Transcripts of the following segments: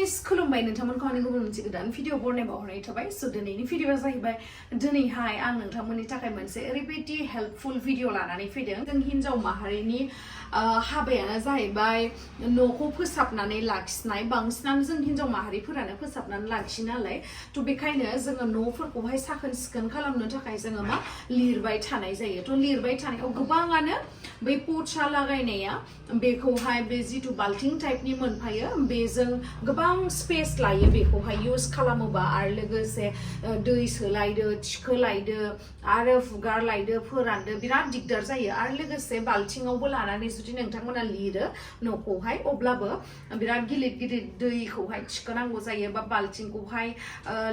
जिनिस खुलुमबाय नोंथांमोनखौ आंनि गुबुन मोनसे गोदान भिडिअ बरनायबाव हरनाय थाबाय स' दिनैनि भिडिअआ जाहैबाय दिनैहाय आं नोंथांमोननि थाखाय मोनसे ओरैबायदि हेल्पफुल भिडिअ लानानै फैदों जों हिन्जाव माहारिनि हाबायानो जाहैबाय न'खौ फोसाबनानै लाखिनाय बांसिनानो जों हिन्जाव माहारिफोरानो फोसाबनानै लाखियो नालाय थ' बेखायनो जोङो न'फोरखौहाय साखोन सिखोन खालामनो थाखाय जोङो मा लिरबाय थानाय जायो थ' लिरबाय थानायाव गोबाङानो बै पचा लागायनाया बेखौहाय बे जिथु बाल्थिं टाइपनि मोनफायो बेजों गोबां स्पेस लायो बेखौहाय इउज खालामोबा आरो लोगोसे दै सोलायदो थिखोलायदो आरो हुगारलायदो फोरानदो बिराद दिगदार जायो आरो लोगोसे बाल्थिङावबो लानानै जुदि नोंथांमोना लिरो न'खौहाय अब्लाबो बिराद गिलिर गिलिर दैखौहाय थिखोनांगौ जायो बा बाल्थिंखौहाय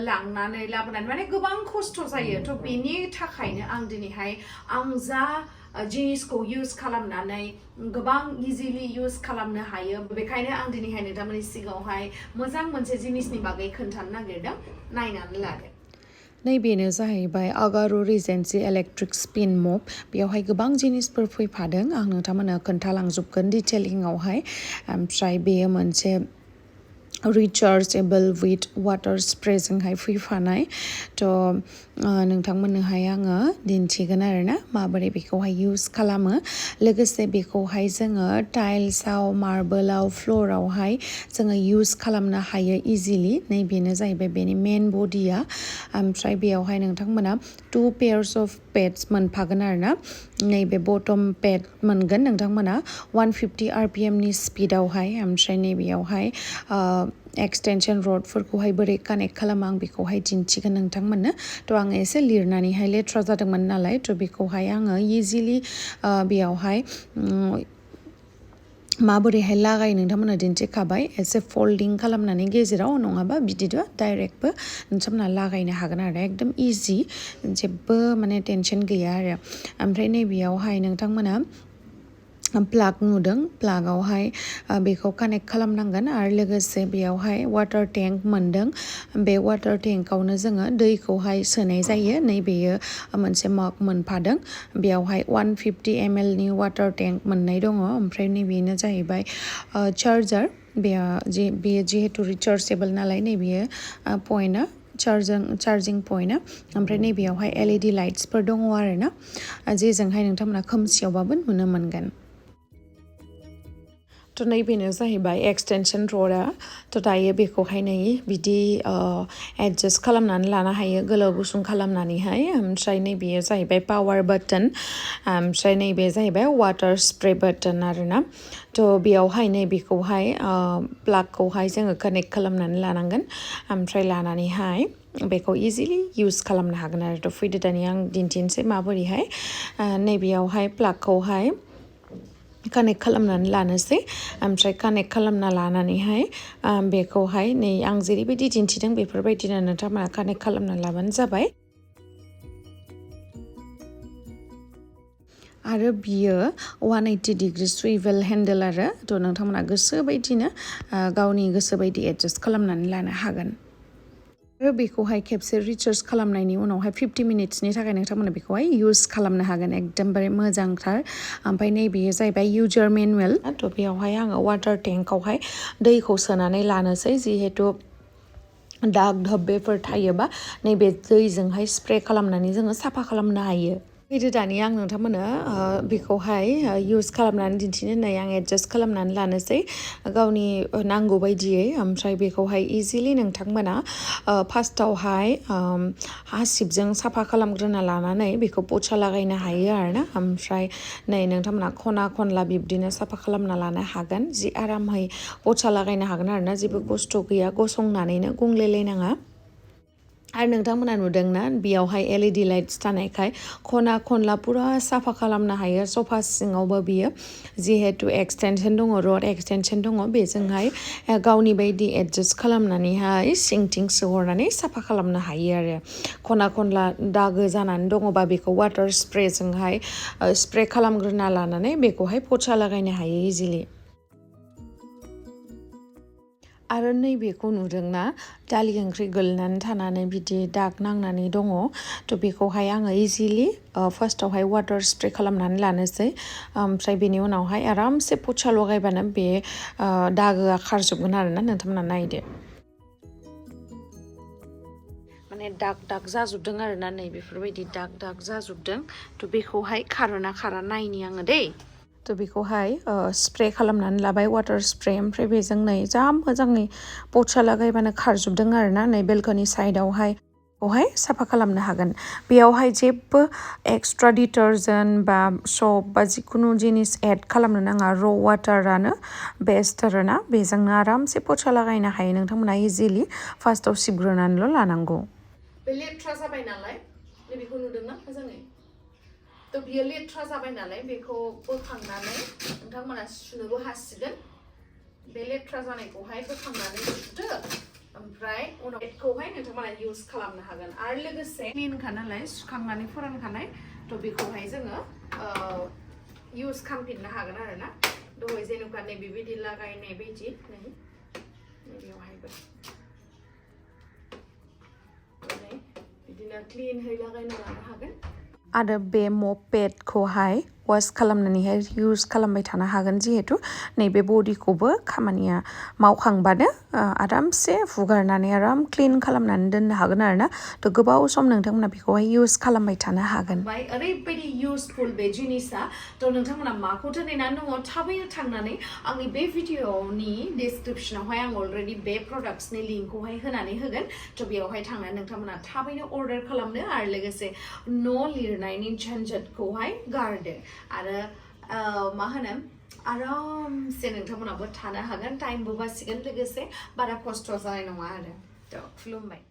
लांनानै लाबोनानै माने गोबां खस्थ' जायो थ' बेनि थाखायनो आं दिनैहाय आं जा जिनिसखौ इउज खालामनानै गोबां इजिलि इउज खालामनो हायो बेखायनो आं दिनैहाय नोंथांमोननि सिगाङावहाय मोजां मोनसे जिनिसनि बागै खोन्थानो नागिरदों नायनानै लादो नैबेनो जाहैबाय आगार रिजेन्सि इलेक्ट्रिक स्पिन मप बेयावहाय गोबां जिनिसफोर फैफादों आं नोंथांमोननो खोन्थालांजोबगोन डिटेलिंआवहाय ओमफ्राय बेयो मोनसे रिचार्जेबल विथ वाटार स्प्रेजोंहाय फैफानाय थ' नोंथांमोननोहाय आङो दिन्थिगोन आरोना माबोरै बेखौहाय इउज खालामो लोगोसे बेखौहाय जोङो टाइल्सआव मार्बलाव फ्ल'रावहाय जोङो इउज खालामनो हायो इजिलि नैबेनो जाहैबाय बेनि मेन बडिया ओमफ्राय बेयावहाय नोंथांमोना 2 पेयार्स अफ पेड्स मोनफागोन आरोना नैबे बटम पेड मोनगोन नोंथांमोना 150 RPMनि स्पिडावहाय ओमफ्राय नैबेयावहाय एक्सटेनसन रडफोरखौहाय बोरै कानेक्ट खालामो आं बेखौहाय दिन्थिगोन नोंथांमोननो थ' आङो एसे लिरनानैहाय लेथ्रा जादोंमोन नालाय थ' बेखौहाय आङो इजिलि बेयावहाय माबोरैहाय लागायो नोंथांमोना दिन्थिखाबाय एसे फोल्डिं खालामनानै गेजेराव नङाबा बिदिथ' डाइरेक्टबो नोंथांमोना लागायनो हागोन आरो एकदम इजि जेबो माने टेनसन गैया आरो ओमफ्राय नैबेयावहाय नोंथांमोना प्लाग नुदों प्लागावहाय बेखौ कानेक्ट खालामनांगोन आरो लोगोसे बेयावहाय वाटार टेंक मोनदों बे वाटार टेंकआवनो जोङो दैखौहाय सोनाय जायो नैबेयो मोनसे मग मोनफादों बेयावहाय 150 mlनि वाटार टेंक मोननाय दङ ओमफ्राय नैबेनो जाहैबाय चार्जार बेयो जिहेतु रिचार्जेबल नालाय नैबेयो पइन्टआ चार्जिं पइन्टआ ओमफ्राय नैबेयावहाय LED लाइट्सफोर दङ आरोना जेजोंहाय नोंथांमोना खोमसियावबाबो नुनो मोनगोन थ' नैबेनो जाहैबाय एक्सटेनसन रडआ थ' दायो बेखौहाय नै बिदि एडजास्ट खालामनानै लानो हायो गोलाव गुसुं खालामनानैहाय ओमफ्राय नैबेयो जाहैबाय पावार बाटन ओमफ्राय नैबे जाहैबाय वाटार स्प्रे बाटन आरोना थ' बेयावहाय नैबेखौहाय प्लागखौहाय जोङो कानेक्ट खालामनानै लानांगोन ओमफ्राय लानानैहाय बेखौ इजिलि इउज खालामनो हागोन आरो थ' फैदो दानि आं दिन्थिनोसै माबोरैहाय नैबेयावहाय प्लागखौहाय कानेक्ट खालामनानै लानोसै ओमफ्राय कानेक्ट खालामना लानानैहाय बेखौहाय नै आं जेरैबायदि दिन्थिदों बेफोरबायदिनो नोंथांमोना कानेक्ट खालामना लाबानो जाबाय आरो बियो 180 डिग्रि सुइभेल हेन्डेल आरो थ' नोंथांमोना गोसो बायदिनो गावनि गोसो बायदि एडजास्ट खालामनानै लानो हागोन आरो बेखौहाय खेबसे रिचार्ज खालामनायनि उनावहाय 50 मिनिट्सनि थाखाय नोंथांमोना बेखौहाय इउज खालामनो हागोन एकदमबारे मोजांथार ओमफ्राय नैबेयो जाहैबाय इउजार मेनुवेल थ' बेयावहाय आङो वाटार टेंकआवहाय दैखौ सोनानै लानोसै जिहेतु दाग धब्बेफोर थायोबा नैबे दैजोंहाय स्प्रे खालामनानै जोङो साफा खालामनो हायो फैदो दानि आं नोंथांमोननो बेखौहाय इउज खालामनानै दिन्थिनो होननाय आं एडजास्ट खालामनानै लानोसै गावनि नांगौ बायदियै ओमफ्राय बेखौहाय इजिलि नोंथांमोना फार्स्टआवहाय हासिबजों साफा खालामग्रोना लानानै बेखौ पचा लागायनो हायो आरोना ओमफ्राय नै नोंथांमोना खना खनला बिब्दिनो साफा खालामना लानो हागोन जि आरामहै पचा लागायनो हागोन आरोना जेबो खस्थ' गैया गसंनानैनो गंलेलायनाङा आरो नोंथांमोना नुदोंना बेयावहाय LED लाइट्स थानायखाय खना खनला पुरा साफा खालामनो हायो सफा सिङावबो बियो जिहेतु एक्सटेनसन दङ रड एक्सटेनसन दङ बेजोंहाय गावनि बायदि एडजास्ट खालामनानैहाय सिंथिं सोहरनानै साफा खालामनो हायो आरो खना खनला दागो जानानै दङबा बेखौ वाटार स्प्रेजोंहाय स्प्रे खालामग्रोना लानानै बेखौहाय पचा लागायनो हायो इजिलि आरो नैबेखौ नुदोंना दालि ओंख्रि गोलनानै थानानै बिदि दाग नांनानै दङ थ' बेखौहाय आङो इजिलि फार्स्टआवहाय वाटार स्प्रे खालामनानै लानोसै ओमफ्राय बेनि उनावहाय आरामसे पचा लगायबानो बे दागोआ खारजोबगोन आरोना नोंथांमोना नायदो माने दाग दाग जाजोबदों आरोना नै बेफोरबायदि दाग दाग जाजोबदों थ' बेखौहाय खारोना खारा नायनि आङो दै थ' बेखौहाय स्प्रे खालामनानै लाबाय वाटार स्प्रे ओमफ्राय बेजों नै जा मोजाङै पचा लागायबानो खारजोबदों आरोना नै बेलकनि साइडआवहाय बेखौहाय साफा खालामनो हागोन बेयावहाय जेबो एक्सट्रा डिटारजेन्ट बा सप बा जिखुनु जिनिस एड खालामनो नाङा र' वाटारानो बेस्ट आरोना बेजोंनो आरामसे पचा लागायनो हायो नोंथांमोना इजिलि फार्स्टआव सिबग्रोनानैल' लानांगौ बे लेथ्रा जाबाय नालाय बेखौ नुदोंना मोजाङै थ' बियो लेथ्रा जाबाय नालाय बेखौ बोखांनानै नोंथांमोना सुनोबो हासिगोन बे लेथ्रा जानायखौहाय बोखांनानै सुदो ओमफ्राय उनाव बेखौहाय नोंथांमोना इउज खालामनो हागोन आरो लोगोसे क्लिनखा नालाय सुखांनानै फोरानखानाय थ' बेखौहाय जोङो इउज खालामफिननो हागोन आरोना दहाय जेनेबा नै बेबायदि लागायनाय बायदि नै बेयावहायबो बिदिनो क्लिनहै लागायना लानो हागोन आरो बे मप पेडखौहाय वाश खालामनानैहाय इउज खालामबाय थानो हागोन जिहेतु नैबे बडिखौबो खामानिया मावखांबानो आरामसे हुगारनानै आराम क्लिन खालामनानै दोननो हागोन आरोना थ' गोबाव सम नोंथांमोना बेखौहाय इउज खालामबाय थानो हागोन ओरैबायदि इउजफुल बे जिनिसा थ' नोंथांमोना माखौथो नेनानै दङ थाबैनो थांनानै आंनि बे भिडिअनि डिसक्रिपसनावहाय आं अलरेडि बे प्रडाक्ट्सनि लिंकखौहाय होनानै होगोन थ' बेयावहाय थांनानै नोंथांमोना थाबैनो अर्डार खालामनो आरो लोगोसे न' लिरनायनि झन्झटखौहाय गारदो आरो मा होनो आरामसे नोंथांमोनाबो थानो हागोन टाइमबो बासिगोन लोगोसे बारा खस्थ' जानाय नङा आरो थ' खुलुमबाय